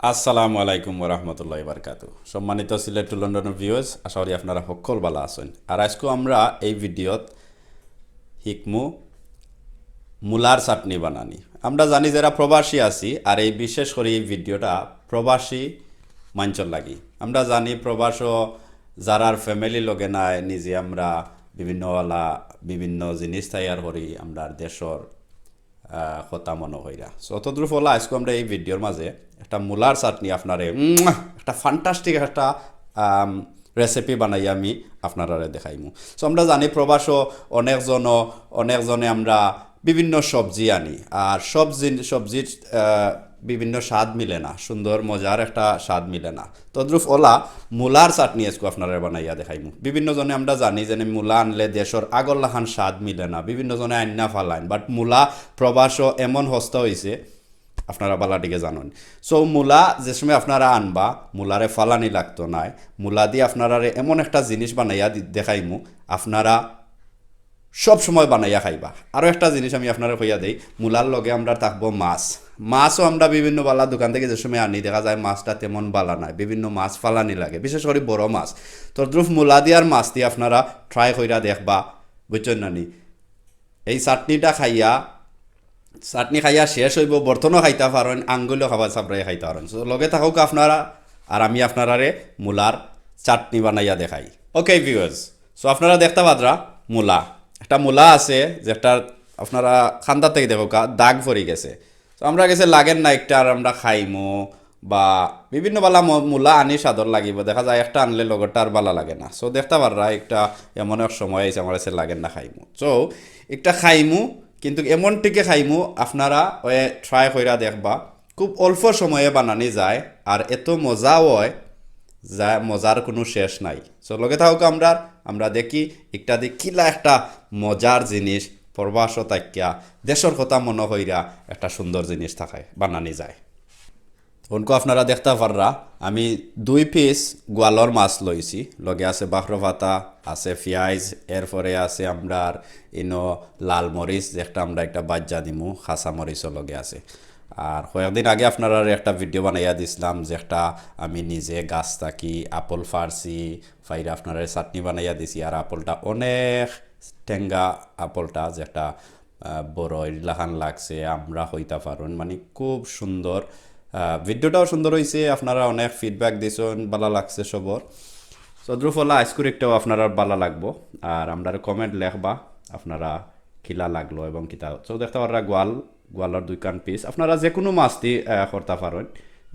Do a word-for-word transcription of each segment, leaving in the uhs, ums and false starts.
আসসালামু আলাইকুম ওয়া রাহমাতুল্লাহি ওয়া বারাকাতুহু। সম্মানিত সিলেট টু লন্ডনর ভিউয়ার্স, আশা করি আপনারা হক্কল ভালা আছইন। আর আইজকু আমরা এই ভিডিওত হিকমু মুলার চাটনি বানানি। আমরা জানি যারা প্রবাসী আছি, আর এই বিশেষ করি এই ভিডিওটা প্রবাসী মানষর লাগি। আমরা জানি প্রবাসো যারার ফ্যামিলি লগে নাই, নিজে আমরা বিভিন্ন ওয়ালা বিভিন্ন জিনিস তৈয়ার করি, আমরা দেশর আহ, কথা মনো কইরা। So, তদ্রুপ ওলা আইজকু আমরা এই ভিডিওর মাঝে একটা মুলার চাটনি আপনারে, উম, একটা ফ্যান্টাস্টিক একটা, আম, রেসিপি বানাই আমি আপনারারে দেখাইমু। So, আমরা জানি প্রবাসো অনেকজন, অনেকজনে আমরা বিভিন্ন সবজি আনি, আর সবজি, সবজির, আহ, বিভিন্ন স্বাদ মিলে না, সুন্দর মজার একটা স্বাদ মিলে না। তদ্রুপ ওলা মুলার চাটনি আইজকু আপনারারে বানাইয়া দেখাইমু। বিভিন্ন জনে আমরা জানি যে মুলা আনলে দেশর আগর লাখান স্বাদ মিলে না, বিভিন্ন জনে আইন্না ফালাইন, but মুলা প্রবাসো এমন হস্তা অইছে, আপনারা বালা দিকে জানইন। So, মুলা যে সময় আপনারা আনবা, মুলারে ফালানি লাগতো নায়। মুলা দি আপনারারে এমন একটা জিনিস বানাইয়া দি-, দেখাইমু, আপনারা সব সময় বানাইয়া খাইবা। আরও একটা জিনিস আমি আপনারে কইয়া দেই, মুলার লগে আমরা থাকবো মাছ। মাছও আমরা বিভিন্ন বালা দোকান থাকি যে সময় আনি, দেখা যায় মাছটা তেমন বালা নায়, বিভিন্ন মাছ ফালানি লাগে, বিশেষ করি বড় মাছ। তদ্রুপ মুলা দি আর মাছ দি আপনারা ট্রাই কইরা দেখবা, বুঝছইন না নি? এই চাটনিটা খাইয়া, চাটনি খাইয়া শেষ অইবো, বর্তনও খাইতা পারইন, আঙ্গুলও খাবার চাপড়াইয়া খাইতা পারইন। So, লগে থাকউক্কা আপনারা, আর আমি আপনারারে মুলার চাটনি বানাইয়া দেখাই। Okay ভিউয়ার্স, so আপনারা দেখতা পাররা মুলা, একটা মুলা আছে যেটা আপনারা কান্দাত থাকি দেখউক্কা দাগ পড়ি গেছে। So আমরা গেছে লাগের না একটা, আর আমরা খাইমু বা বিভিন্ন বালা ম-, মুলা আনি স্বাদর লাগিবো, দেখা যায় একটা আনলে লগরটা আর বালা লাগে না। So দেখতা পাররা একটা এমন এক সময় আইছে আমার গেছে লাগের না খাইমু। So একটা খাইমু, কিন্তু এমন টিকে খাইমু, আপনারা ওই ট্রাই কইরা দেখবা, খুব অল্প সময়ে বানানি যায়, আর এত মজা অয়, যা মজার কুনু শেষ নাই। So লগে থাকউক্কা আমরার, আমরা দেখি একটা দি কিলা একটা মজার জিনিস প্রবাসো থাকিয়া দেশর কথা মনো কইরা একটা সুন্দর জিনিস থাকায় বানানি যায়। অনকু আপনারা দেখতা পাররা, আমি দুই পিস গোয়ালর মাছ লইছি, লগে আছে বাখরো পাতা, আছে পিয়াইজ, এরপরে আছে আমরার ইনো লাল মরিচ, যেটা আমরা একটা বাজ্জা দিমু, কাঁচা মরিচও লগে আছে। আর কয়েকদিন আগে আপনারারে একটা ভিডিও বানাইয়া দিছলাম, যেটা আমি নিজে গাছ থাকি আপল ফাড়ছি, ফাইরা আপনারারে চাটনি বানাইয়া দিছি। আর আপলটা অনেক টেঙ্গা আপলটা, যেটা আহ, বড় ইলাখান লাগছে, আমরা কইতা পারইন, মানে খুব সুন্দর। আহ, ভিডিওটাও সুন্দর অইছে, আপনারা অনেক ফিডব্যাক দিছইন, বালা লাগছে সবর। তদ্রুপ ওলা আইজকুর একটাও আপনারার বালা লাগবো, আর আমরারে কমেন্ট লেখবা আপনারা কিলা লাগলো এবং কিতা। So দেখতা পাররা গোয়াল, গোয়ালর দুইখান পিস, আপনারা যে কুনু মাছ দি, আহ, করতা পারইন,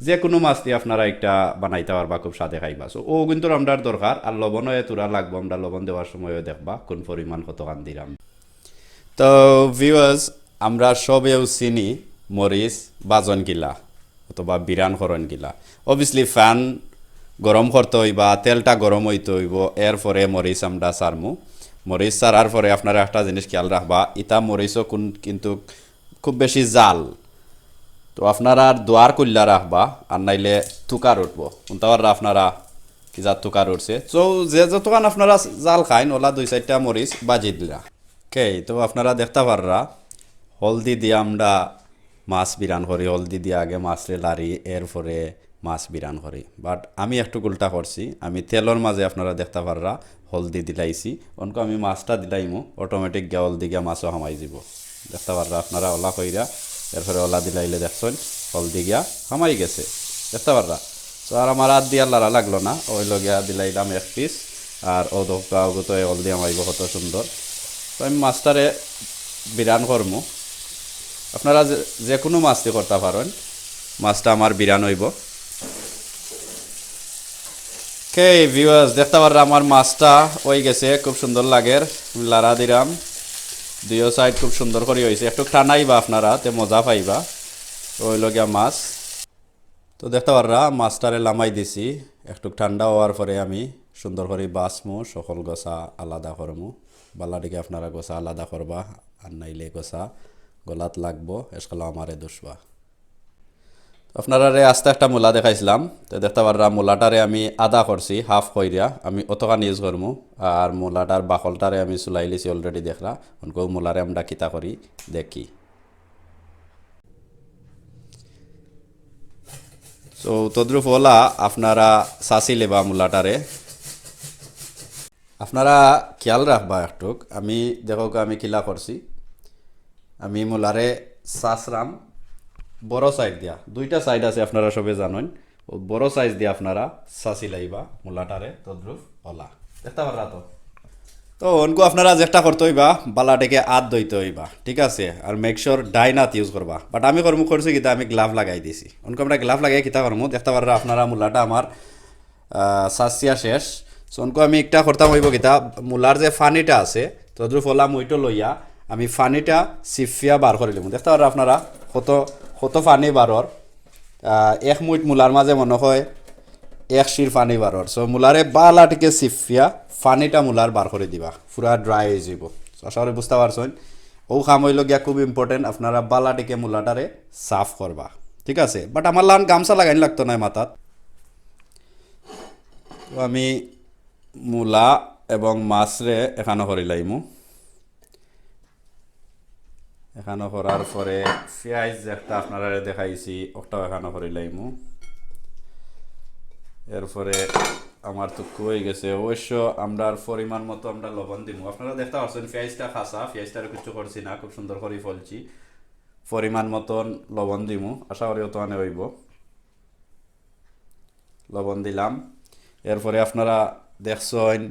যে কুনু মাছ দি আপনারা একটা বানাইতা পারবা, খুব স্বাদে খাইবা। So ও কিন্তু আমরার দরকার, আর লবণও এ থুড়া লাগবো, আমরা লবণ দেওয়ার সময়ও দেখবা কোন পরিমাণ কতখান দিলাম। তো ভিউয়ার্স, আমরা সবেউ চিনি মরিচ বাজন গিলা অথবা বিরান করন গিলা। Obviously ফ্যান গরম করতে অইবা, তেলটা গরম অইতে অইবো, এরপরে মরিচ আমরা ছাড়মু। মরিচ ছাড়ার পরে আপনারা একটা জিনিস খেয়াল রাখবা, ইতা মরিচও কুন, কিন্তু খুব বেশি জাল, তো আপনারা আর দুয়ার খুল্লা রাখবা, আর নাইলে তুকার উঠবো। হুনতা পাররা আপনারা কি জাত তুকার উঠছে। তো যে যতখান আপনারা জাল খাইন, ওলা দুই চাইরটা মরিচ বাজি দিলা। Okay, তো আপনারা দেখতা পাররা, হলদি দিয়া আমরা মাছ বিরান করি, হলদি দিয়া আগে মাছরে লাড়ি, এরপরে মাছ বিরান করি। But আমি একটু উল্টা করছি, আমি তেলর মাঝে আপনারা দেখতা পাররা হলদি দিলাইছি, অনকু আমি মাছটা দিলাইমু, অটোমেটিক গিয়া হলদি গিয়া মাছও হামাই যিবো। দেখতা পাররা আপনারা ওলা কইরা, এরপরে ওলা দিলাইলে দেখছইন হলদি গিয়া হামাই গেছে। দেখতা পাররা? তো আর আমার আত দিয়া লাড়া লাগলো না, ওই লগিয়া দিলাইলাম এক পিস। আর ও দোকা ওগু তো হলদি হামাইবো কত সুন্দর। তো আমি মাছটারে বিরান করমু। আপনারা যে, যে কুনু মাছ দি করতা পারইন, মাছটা আমার বিরান অইবো। Okay ভিউয়ার্স, দেখতা পাররা আমার মাছটা অই গেছে, খুব সুন্দর লাগের। আমি লাড়া দিরাম, দুইও সাইড খুব সুন্দর করি অইছে। একটু টানাইবা আপনারা, তে মজা পাইবা। ওই লগিয়া মাছ। তো দেখতা পাররা মাছটারে লামাই দিছি, একটু ঠান্ডা অওয়ার পরে আমি সুন্দর করি বাছমু, সকল গোসা আলাদা করমু। বালা দিকে আপনারা গোসা আলাদা করবা, আর নাইলে গোসা গলাত লাগবো, এসকালো আমারে দুষবা। আপনারারে আস্তা একটা মুলা দেখাইছলাম, তো দেখতা পাররা মুলাটারে আমি আধা করছি, হাফ কইরা আমি অতখান ইউজ করমু। আর মুলাটার বাকলটারে আমি চুলাইলিছি already, দেখরা। অনকু মুলারে আমরা কিতা করি দেখি। তো তদ্রুপ অলা আপনারা চাচি লেবা মুলাটারে। আপনারা খিয়াল রাখবা একটুক, আমি দেখউক্কা আমি কিলা করছি। আমি মুলারে চাচরাম বড় সাইড দিয়া, দুইটা সাইড আছে আপনারা সবে জানইন। অউ বড় সাইজ দিয়া আপনারা চাচি লাইবা মুলাটারে তদ্রুপ অলা। দেখতা পাররা তো? তো অনকু আপনারা যেটা করতে অইবা, বালা টেকে আত ধইতে অইবা, ঠিক আছে? আর make sure ডাইন আত use করবা। But আমি করমু করছি কিতা, আমি গ্লাভ লাগাই দিছি। অনকু আমরা গ্লাভ লাগাই কিতা করমু, দেখতা পাররা আপনারা মুলাটা আমার, আহ, চাচিয়া শেষ। So অনকু আমি একটা করতাম অইবো কিতা, মুলার যে ফানিটা আছে, তদ্রুপ অলা মুইটো লইয়া আমি ফানিটা চিফিয়া বার করি লিমু। দেখতা পাররা আপনারা কত, কত ফানি বারর। আহ, এক মুইট মুলার মাঝে মনে হয় এক শির ফানি বারর। So মুলারে বালা টেকে চিফিয়া ফানিটা মুলার বার করি দিবা, পুরা ড্রাই অই যাইবো। So আশা করি বুঝতা পারছইন। অউ কাম অইলো গিয়া খুব important, আপনারা বালা টেকে মুলাটারে সাফ করবা, ঠিক আছে? But আমার লাখান গামছা লাগাইন লাগতো নায় মাথাত। তো আমি মুলা এবং মাছরে এখানো করি লাইমু। এখানো করার পরে পিয়াইজ যেটা আপনারারে দেখাইছি, ওটাও এখানো করি লাইমু। এরপরে আমার তো কই গেছে, অবশ্য আমরার পরিমাণ মতো আমরা লবণ দিমু। আপনারা দেখতা পারছইন পিয়াইজটা কাঁচা, পিয়াইজটারে কিচ্ছু করছি না, খুব সুন্দর করি ফলছি। পরিমাণ মতন লবণ দিমু, আশা করি অতখানে অইবো। লবণ দিলাম। এরপরে আপনারা দেখছইন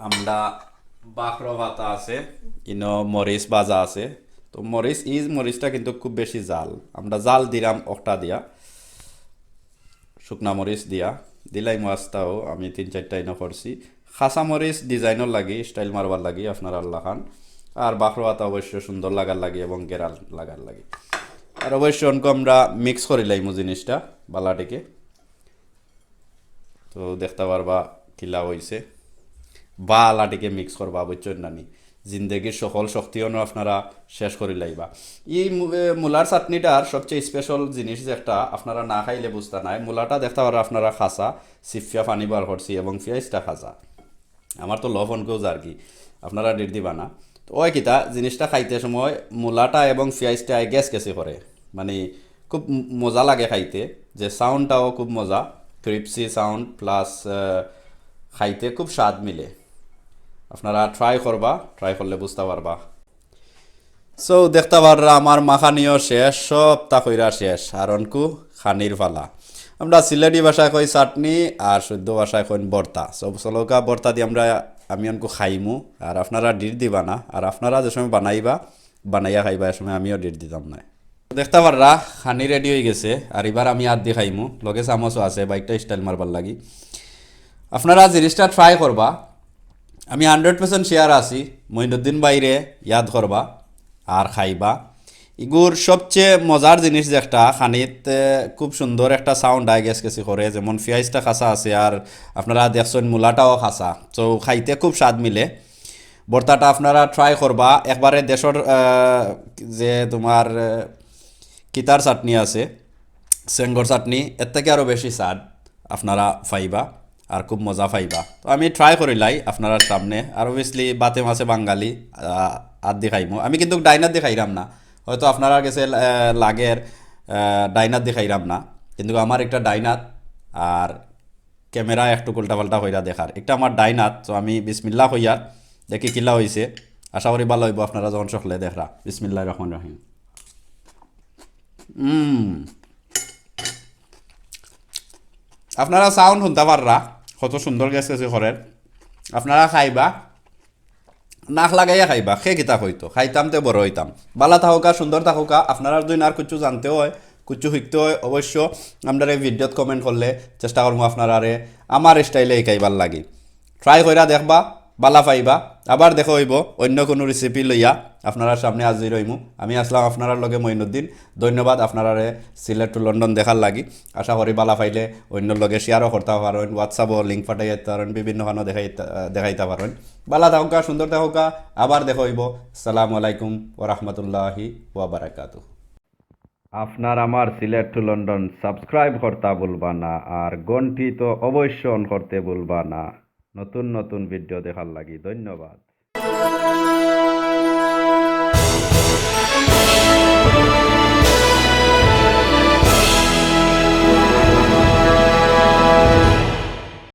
আমরা বাখরো পাতা আছে, ইনো মরিচ ভাজা আছে। তো মরিচ, ই মরিচটা কিন্তু খুব বেশি ঝাল, আমরা ঝাল দিলাম ওটা দিয়া, শুকনা মরিচ দিয়া দিলাইমু আস্তাও, আমি তিন চাইরটা ইনো করছি। কাঁচা মরিচ ডিজাইনর লাগি, স্টাইল মারবার লাগি আপনারার লাখান। আর বাখরো পাতা অবশ্য সুন্দর লাগার লাগি এবং গেরা লাগার লাগি। আর অবশ্য অনকু আমরা মিক্স করি লাইমু জিনিসটা বালা টেকে। তো দেখতা পারবা কিলা অইছে। বালা টেকে মিক্স করবা, বুঝছইন না নি? জিন্দেগির সকল শক্তি অনো আপনারা শেষ করি লাইবা। ই মু-, এ, মুলার চাটনিটার সবচেয়ে স্পেশাল জিনিস যেটা আপনারা না খাইলে বুঝতা নায়, মুলাটা দেখতা পাররা আপনারা কাঁচা, চিফিয়া ফানি বার করছি এবং পিয়াইজটা কাঁচা। আমার তো লবণ কেউ যার কি, আপনারা ডেট দিবা না। তো ওই কিতা জিনিসটা খাইতে সময় মুলাটা এবং পিয়াইজটা গেছ গেছি করে, মানে খুব ম-, মজা লাগে খাইতে, যে সাউন্ডটাও খুব মজা, ক্রিপসি সাউন্ড প্লাস খাইতে খুব স্বাদ মিলে। আপনারা ট্রাই করবা, ট্রাই করলে বুঝতা পারবা। So দেখতা পাররা আমার মাখানিও শেষ, সবতা কইরা শেষ, আর অনকু খানির ফালা। আমরা সিলেটি ভাষায় কই চাটনি আর শুদ্ধ ভাষায় কইন ভর্তা। So চলউক্কা ভর্তা দি আমরা, আমি অনকু খাইমু, আর আপনারা ডেট দিবা না, আর আপনারা যে সময় বানাইবা, বানাইয়া খাইবা, এ সময় আমিও ডেট দিতাম নায়। দেখতা পাররা খানি রেডি অই গেছে, আর এবার আমি আত দি খাইমু, লগে চামচও আছে, বাইকটা স্টাইল মারবার লাগি। আপনারা জিনিসটা ট্রাই করবা, আমি হান্ড্রেড পার্সেন্ট শিওর আছি, মঈনুদ্দিন ভাইরে ইয়াদ করবা আর খাইবা। ইগুর সবচেয়ে মজার জিনিস যে একটা খানিত, এ, খুব সুন্দর একটা সাউন্ড আয় গেছ গেছি করে, যেমন পিয়াইজটা কাঁচা আছে আর আপনারা দেখছইন মুলাটাও কাঁচা, তো খাইতে খুব স্বাদ মিলে। ভর্তাটা আপনারা ট্রাই করবা একবারে দেশর, আহ, যে তোমার, আহ, কিতার চাটনি আছে, সেঙ্গর চাটনি, এর থেকে আরও বেশি স্বাদ আপনারা পাইবা আর খুব মজা পাইবা। তো আমি ট্রাই করিলাই আপনারার সামনে। আর অবভিয়াসলি ভাতে মাছে বাঙালি, আহ, আত দি খাইমু। আমি কিন্তু ডাইন আত দি খাইরাম না, হয়তো আপনারার গেছে, আহ, লাগের, আহ, ডাইন আত দি খাইরাম না, কিন্তু আমার একটা ডাইন আত আর ক্যামেরা একটু উল্টাপাল্টা কইরা দেখার। একটা আমার ডাইন আত, তো আমি বিসমিল্লাহ কইয়ার, দেখি কিলা অইছে। আশা করি ভালা অইবো আপনারা যখন সকলে দেখরা। বিসমিল্লাহির রহমানির রহিম। উম। আপনারা সাউন্ড হুনতা পাররা, কত সুন্দর গেছ গেছি করের। আপনারা খাইবা, নাক লাগাইয়া খাইবা, কে কিতা কইতো, খাইতাম তে বড় অইতাম। বালা থাকউক্কা, সুন্দর থাকউক্কা, আপনারার দুইন আর কুচ্ছু জানতে অয়, কুচ্ছু শিখতে অয়, অবশ্য আমরারে ভিডিওত কমেন্ট করলে চেষ্টা করমু আপনারারে আমার স্টাইলে শিখাইবার লাগি। ট্রাই কইরা দেখবা, বালা পাইবা। আবার দেখা অইবো অইন্য কুনু রেসিপি লইয়া আপনারার সামনে হাজির অইমু। আমি আছলাম আপনারার লগে মঈনুদ্দিন। ধন্যবাদ আপনারারে সিলেট to লন্ডন দেখার লাগি। আশা করি বালা পাইলে অইন্যর লগে শেয়ারও করতা পারইন, WhatsApp-ও লিংক পাঠাইয়া দিতা পারইন, বিভিন্নখানো দেখাইতা, দেখাইতা পারইন। বালা থাকউক্কা, সুন্দর থাকউক্কা, আবার দেখা অইবো। আসসালামু আলাইকুম ওয়া রাহমাতুল্লাহি ওয়া বারাকাতুহু। আপনার আমার সিলেট to লন্ডন সাবস্ক্রাইব করতা ভুলবা না, আর ঘন্টি তো অবশ্য on করতে ভুলবা না। নতুন নতুন ভিডিও দেখার লাগি ধন্যবাদ।